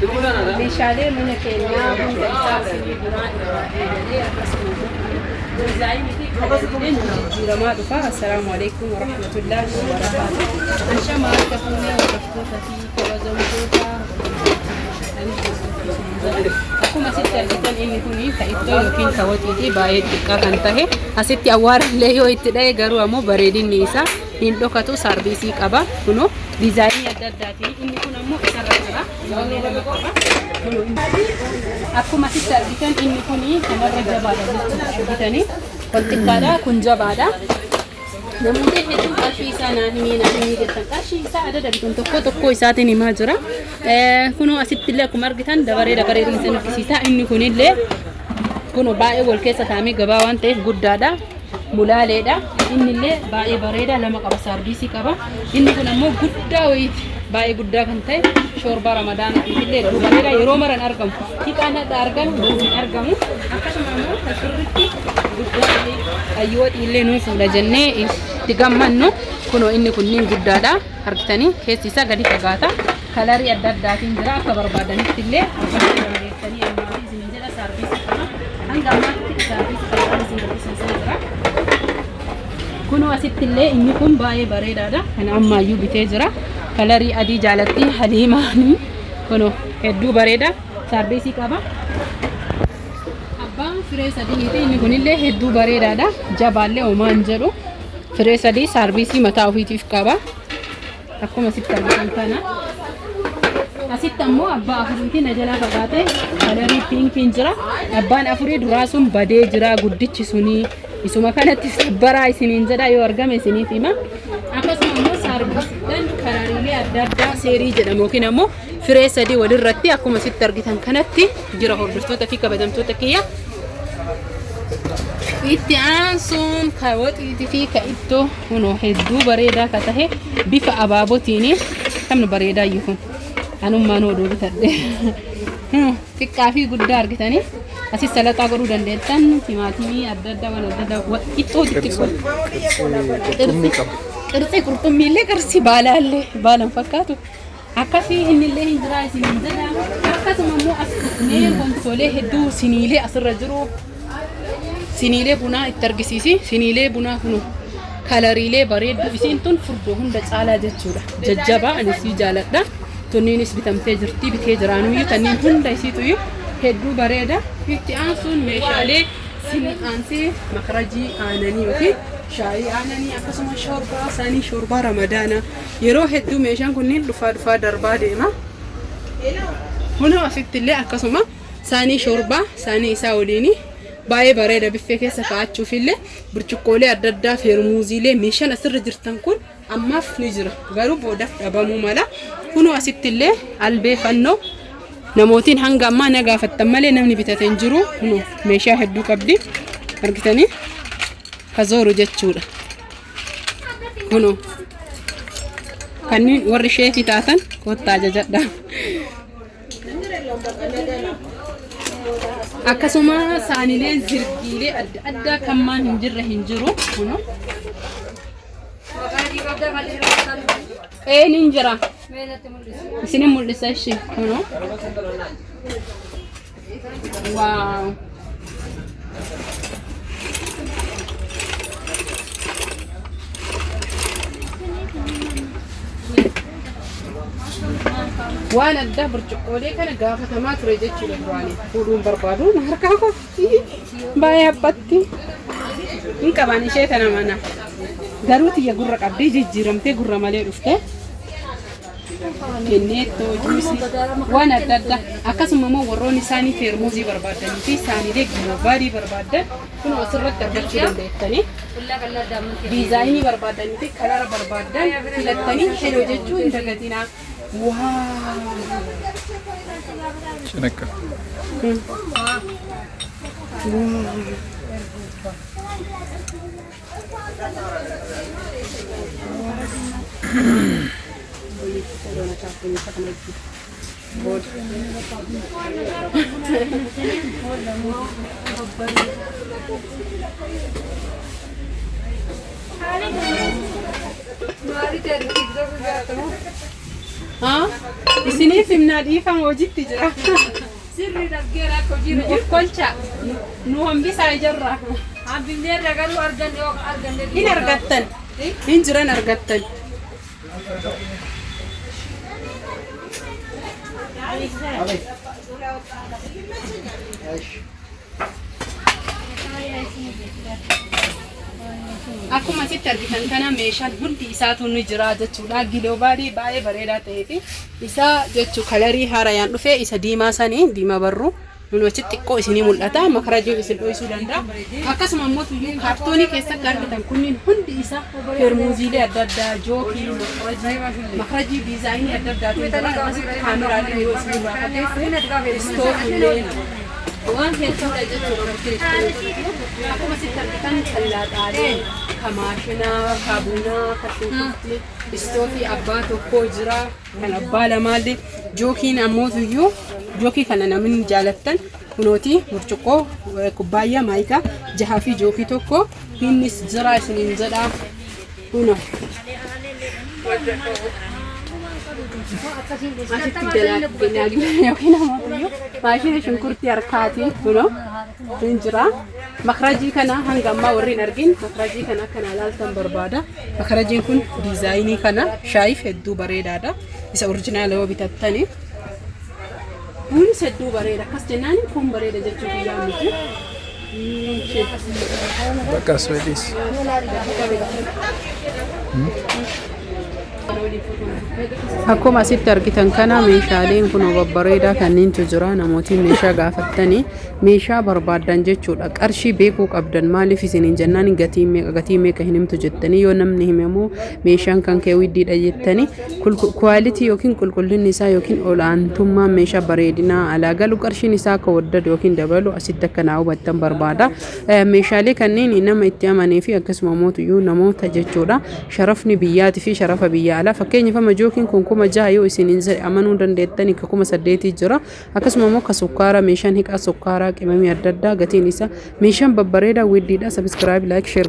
Meeshaalee mana keenyaa hunda isaa sinii bunaa irraa eegalee akkasuma diizaayinii fi kalariileen jijjiiramaa dhufa. Assalaamu alaikum warahmatullaahi wabarakaatu. Ashama harka fuunee hordoftoota fi kabajamtoota. Akkuma asitti argitan inni kun ka ittoo yookiin ka waxiiti, baay'ee xiqqaa kan tahe, asitti awwaara illee yoo itti dha'e garuu ammoo bareedinni isaa hin dhokatu. Saarviisii qaba, kunoo diizaayinii adda addaatiin. Inni kun ammoo isarra jira, innillee lama qaba. Kunoo akkuma asitti argitan inni kun kanarra jabaadha jechuudha. Argitanii, ol xiqqaadha, kun jabaadha. Namoonni hedduun qarshii isaa naa himii, naa himii jettan, qarshii isaa adada bituun tokko tokko isaatiin himaa jira. Kunoo asitti illee akkuma argitan dabaree dabaree isin argisiisa. Inni kunillee kunoo baay'ee wal keessa taa'amee gabaa waan ta'eef guddaadha. Mulaaleedha. Inni illee baay'ee bareeda, lama qaba, saarviisii qaba. Inni kun ammoo guddaa wayiiti. Baay'ee guddaa kan ta'e shoorbaa ramadaanaatiif illee hedduu bareeda, yeroo maran argamu. Xiqqaan hadha argamu boru hin argamu. Akkasuma immoo kan sirriitti guddaa ta'e qayyoo illee nuu fuudha jennee itti gammannu, kunoo inni kunniin guddaadha. Argitanii, keessi isaa gadi fagaata. Kalarii adda addaatiin jira, akka barbaadanitti illee argachuu dandeessanii ammaa fi isiniin jedha. Saarviisii qaba. Hanga ammaatti saarviisii qaba isin argisiisaa jira. Kunoo asitti illee inni kun baay'ee bareedaadha. Kana ammaayyuu bitee jira. Kalarii adii jaalatti Haliimaanii. Kunoo hedduu bareeda. Saarviisii qaba. Abbaan firee sadiiti. Inni kunillee hedduu bareedaadha. Jabaallee homaa hin jedhu. Firee sadii saarviisii mataa ofiitiif qaba. Akkuma asitti argitan kana. Asitti ammoo abbaa afuriiti, na jalaa fagaate, kalarii pinkiin jira. Abbaan afurii duraa sun badee jira, guddichi sunii. Isuma kanatti sabbaraa isiniin jedha, yoo argame isiniif hima. Akkasuma immoo saarvisiidhaan karariilee adda addaa seerii jedhamu yookiin ammoo firee sadii walirratti akkuma asitti argitan kanatti jira, hordoftoota fi kabajamtoota kiyya. Itti aansuun ka waxiitii fi ka ittoo kunoo hedduu bareedaa ka tahe bifa abaabotiin kamni bareedaa iyyuu kun anummaan oduu bitadhe. Xiqqaa fi guddaa argitanii, asis salaxaa godhuu dandeettan, timaatimii adda addaa, waan adda addaa, ittoo xixiqqoo. Qurxummii qaba. Qirxii qurxummii illee, qarsi baalaallee baalan fakkaatu. Akkasii inni illee hin jira isin hin jedha. Akkasuma immoo as dhufnee wantolee hedduu siniilee asirra jiru. Siniilee bunaa itti argisiisi. Siniilee bunaa kunu kalariilee bareedduu, isiin tun furdoo hunda caalaa jechuudha. Jajjabaa ani sii jaaladha. Tunniinis bitamtee jirti, bitee jiraanuyyuu tanniin hunda isiituyyuu hedduu bareeda. Itti aansuun meeshaalee sinii aansee makarajii aananii yookiin shaayii aananii, akkasuma shoorbaa isaanii, shoorbaa ramadaanaa, yeroo hedduu meeshaan kunniin dhufaa dhufaa darbaa deema. Kunoo asitti illee akkasuma saanii shoorbaa saanii isaa waliin baay'ee bareeda, biffee keessa kaa'achuuf illee burcuqqoolee adda addaa, feermuuziilee, meeshaan asirra jirtan kun ammaaf ni jira, garuu boodaaf dhabamuu mala. Kunoo asitti illee albee fannoo namootiin hanga ammaa na gaafattan malee namni bitate hin jiru. Kunoo meeshaa hedduu qabdi, argitanii, kazooru jechuudha. Kunoo kanneen warri sheefii taatan kottaa ajajadha. Akkasuma saanileen zirgiilee adda addaa kan maan hin jirre hin jiru. Kunoo. Ee, nin jira. Isinin mul'isa ishee kunoo. Waaw. Waan addaa burcuqqoolee kana gaafatamaa ture jechuudha duraanii. Fuudhuun barbaadu na harkaa kofti. Baay'ee haphatti. Hin qaban ishee tana mana. Garuu tiyya gurra qabdii, jijjiiramtee gurra malee dhufte. Kenneettoo, juusii, waan adda addaa, akkasuma immoo warroonni isaanii feermuuzii barbaadanii fi isaaniilee giloobaalii barbaadan kunoo asirratti argachuu dandeettanii, diizaayinii barbaadanii fi kalara barbaadan filattanii heloo jechuu hin dagatinaa. Waaw! Cinaqqa. Haa? Isiniif himnaa, dhiifama, hojiitti jira. Sirri dargeera akka hojiirra Nu of kolcha. Nu hambisaa ijarraa. Hambifneerra garuu arganne yoo arganne. Hin argattan. Hin jiran argattan. Akkuma asitti argitan kana meeshaan hundi isaatu ni jira jechuudha. Giloobaadii baay'ee bareedaa ta'ee fi isaa jechuu kalarii haarayaan dhufe isa diimaa sanii, diimaa barruu nun achitti xiqqoo isinii mul'ata. Makarajiin isin dho'isuu danda'a. Akkasuma immoo tuyyuu kaartoonii keessatti argitan kunniin hundi isaa feermuuziilee adda addaa, jookii, makarajii, makarajii diizaayinii adda addaatiin jira. Akkasitti kaameraalee yoo isin irraa fageesse, istoofiilee waan hedduudha jechuudha. Akkuma asitti argitan tallaaxaalee, ka maashinaa, ka bunaa, ka shunkurtii, istoofii abbaa tokkoo jira, kan abbaa lamaallee, jookiin ammoo tuyyuu jookii kana namni jaalattan kunooti burcuqqoo, kubbaayyaa, maayikaa jahaa fi jookii tokko innis jira isiniin jedha kuno. Asitti jalaa yookiin ammoo tuyyuu maashina shunkurtii harkaatiin kuno hin jira. Makarajii kana hanga ammaa warri hin argin makarajii kana akkana ilaaltan barbaada. Makarajiin kun diizaayinii kana shaayiif hedduu bareedaadha. Isa original yoo bitattani. Kunis hedduu bareeda. Akkas jennaan kun bareeda jechuu biyyaa miti. Bakka asweetis. Akkuma asitti argitan kana meeshaaleen kun babbareedaa kanneentu jira. Namooti meeshaa gaafattanii meeshaa barbaaddan jechuudha. Qarshii beekuu qabdan. Maaliif isiniin jennaan, gatii meeqa, gatii meeqa hin himtu jettanii, yoo namni himamu meeshaan kan kee widdiidha jettanii, quality yookiin qulqullinni isaa yookiin olaantummaan meeshaa bareedinaa alaa galu qarshiin isaa akka waddadu yookiin dabalu asitti akka naa hubattan barbaada. Meeshaalee kanneen nama itti amanee fi akkasuma mootuyyuu namoota jechuudha. Sharafni biyyaatii fi sharafa biyya alaa, fakkeenyaaf amma jookiin kun 6000 yoo isin hin jedhe amanuu dandeettanii, ka 8000 jira. Akkasuma immoo ka sukkaaraa, meeshaan hiqaa sukkaaraa, qimamii adda addaa gatiin isaa, meeshaan babbareedaa widdiidha. Subscribe, like, share.